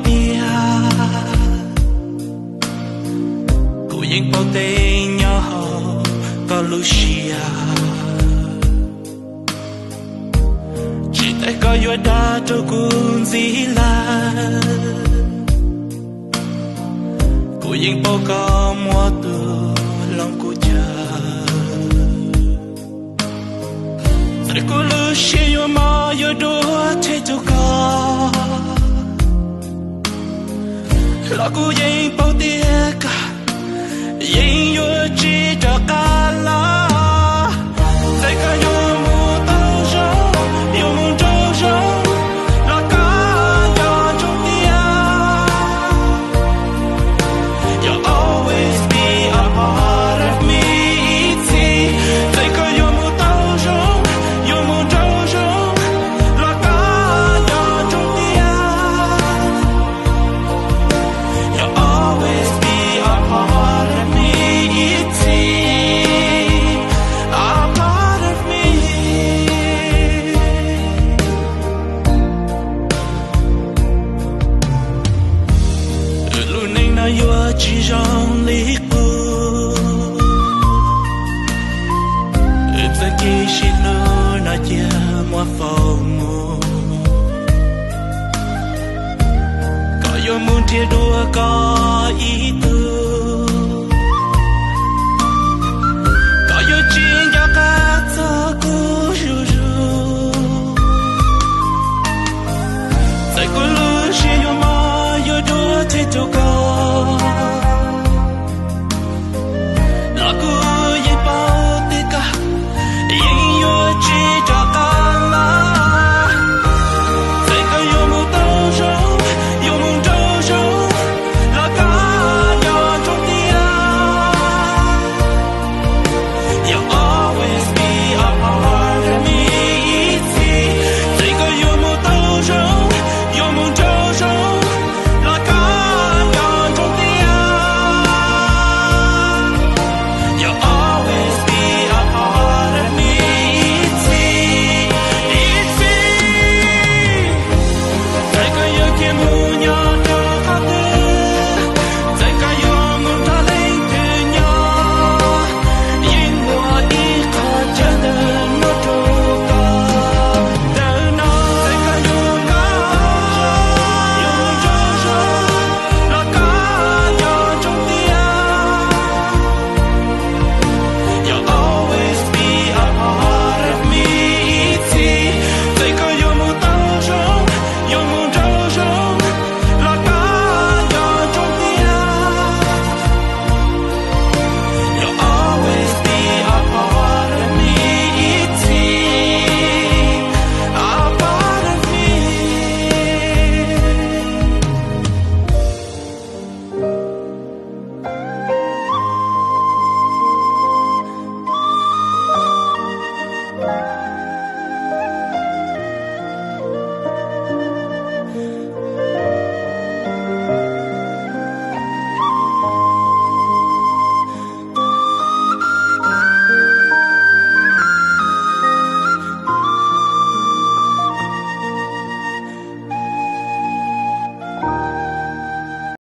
tias kuv yeej paub teeb nyob hauv koj lub siab. Tsis tas koj yuav dag rau kuv ntxiv lawm, kuv yeej paub koj muab tus hloov kuv chaw. Txawm kuv lub siab yuav mob yuav dua tsheej rau koj, los kuv yeej paub tias koj yeej yuav tsis rov qab los. Txawm koj yuav mus tau zoo, yuav mus nraum zoov, los koj nco ntsoov tias you'll always be a part of me ib txhis. Txawm koj yuav mus tau zoo, yuav mus nraum zoov, los koj nco ntsoov tias you'll always be a part of me ib txhis, a part of me. Wb lub neej no yuav tsis zoo li qub, wb txoj kev sib hlub no cia muab faus mus. Koj yuav mus nrhiav dua koj ib tug